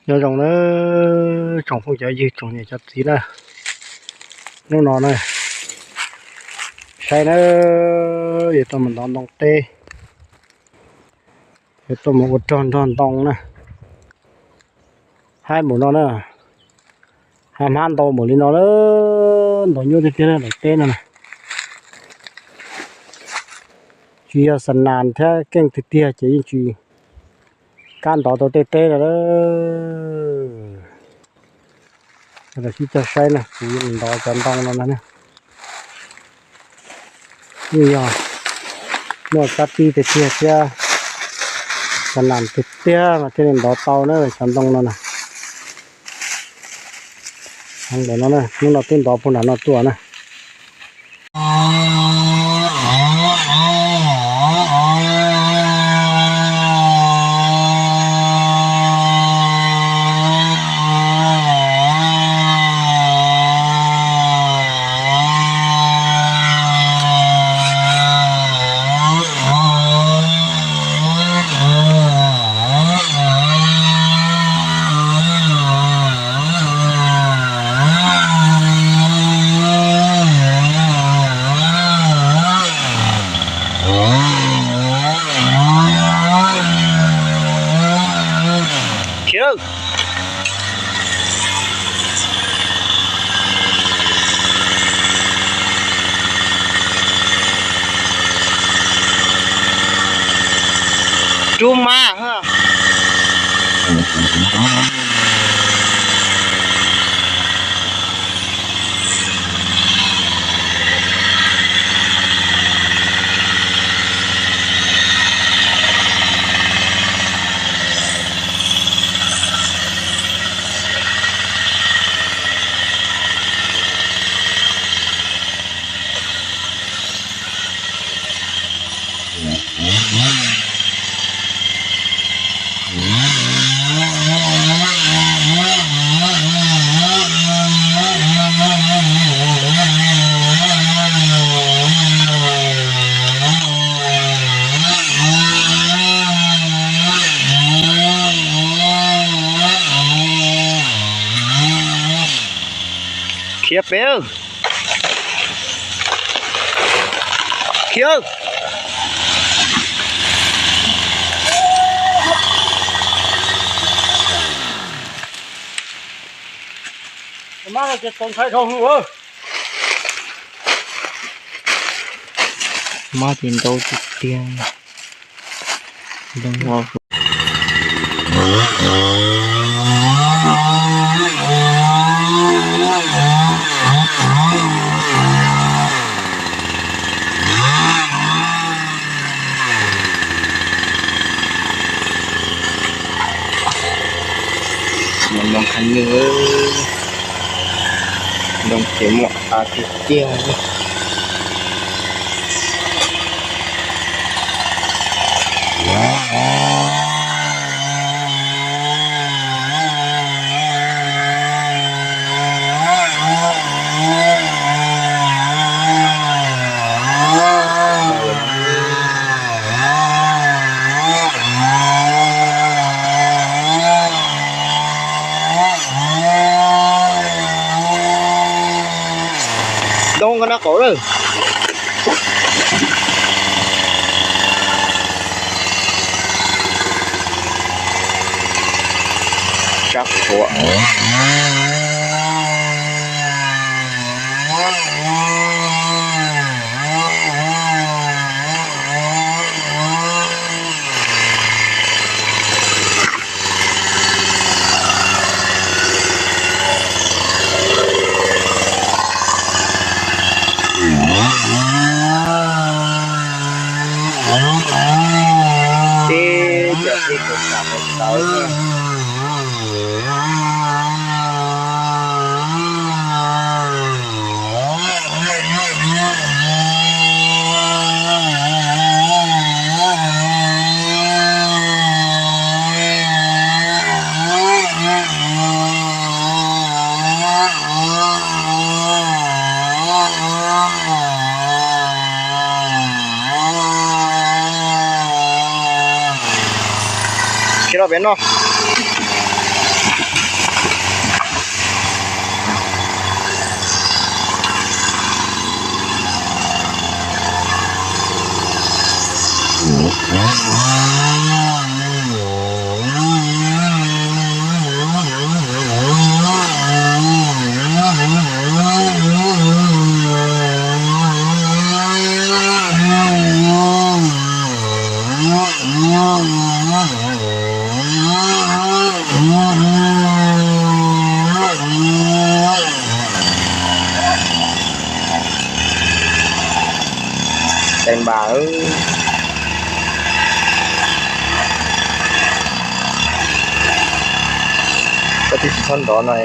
Nyob zoo na, tsoom phooj cov ywg tsoom niam cov txiv na, hnub no na, saib na, yuav tuaj mus ntov ntoo teb, yuav tuaj mus ua rog nrog ntoo na. Haib npaum no na, haib hmab ntau npaum li no na, ntau nyuaj tiag tiag na daim teb no na. Tsis yog xa nas thiab keej tiag tiag ces yeej tsis kam ntov tau tej teb no lawm. Sib cog saib na, kuv yuav mus ntov cov ntoo no na. Yeej yog muaj kab tib tiag tiag thiab xa nas tiag tiag mas thiaj li ntov tau na cov ntoo no na. Ntawm no na, hnub no twb ntov puag nram no tuaj na. Khiav lawm. Rub mas. Khiav pem. Khiav. Mab ces ntau tiag tiag. Ntoo khav nyuj, ntoo ces muaj av tiag tiag. Ntoo nqa nraub qaum lawm. Sab qhuav. Tib cov tib kaus sam tawv. Khiav los pem no. Koj twb tsis txhob nrov no.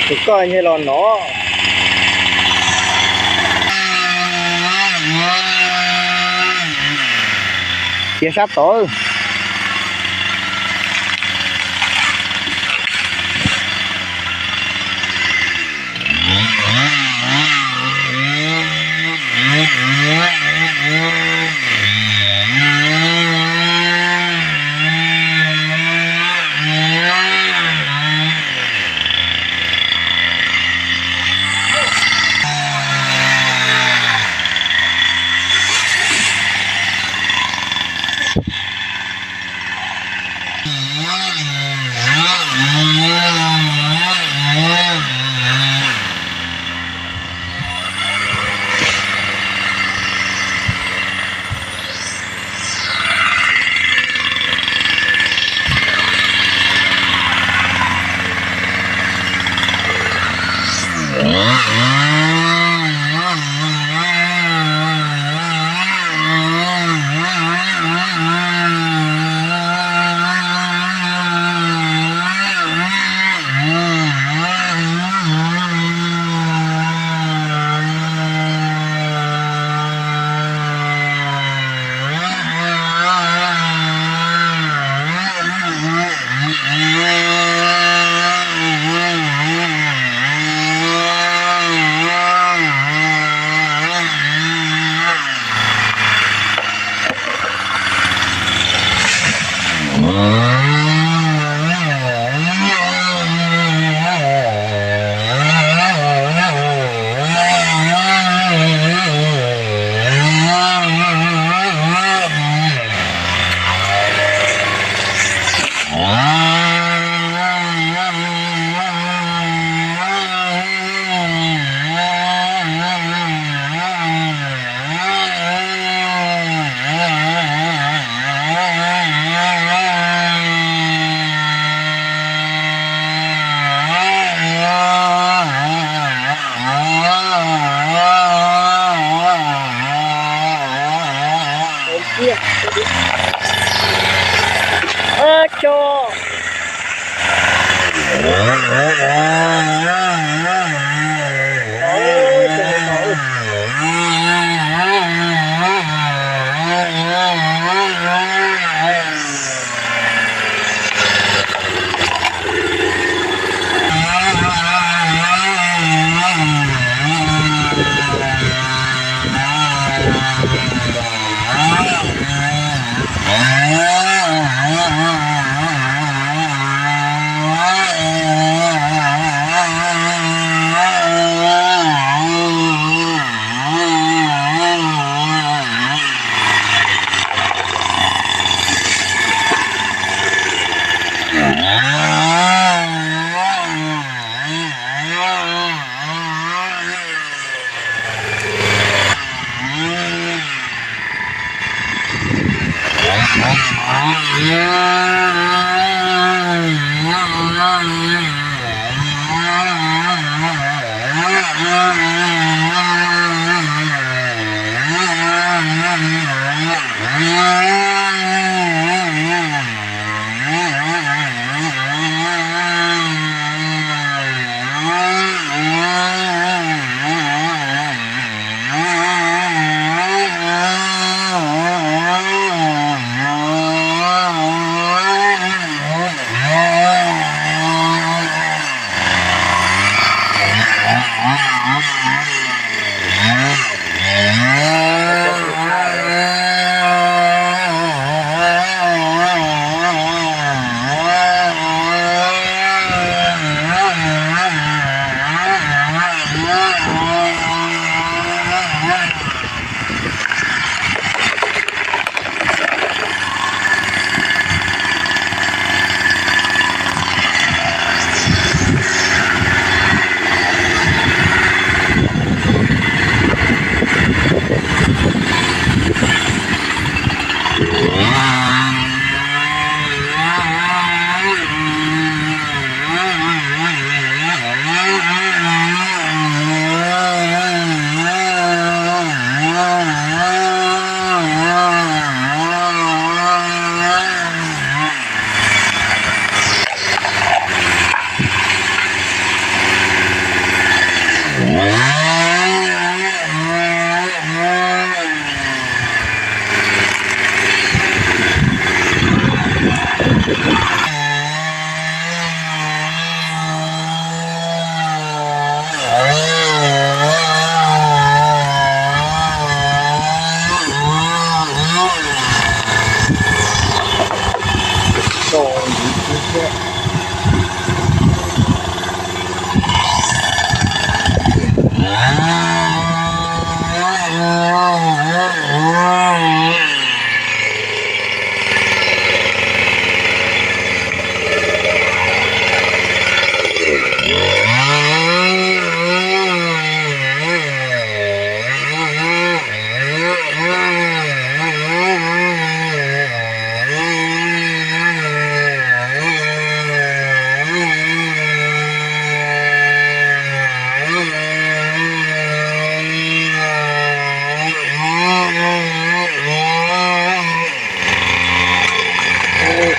Tus koj nyiag los no. Cia sab tod.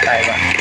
Tais mas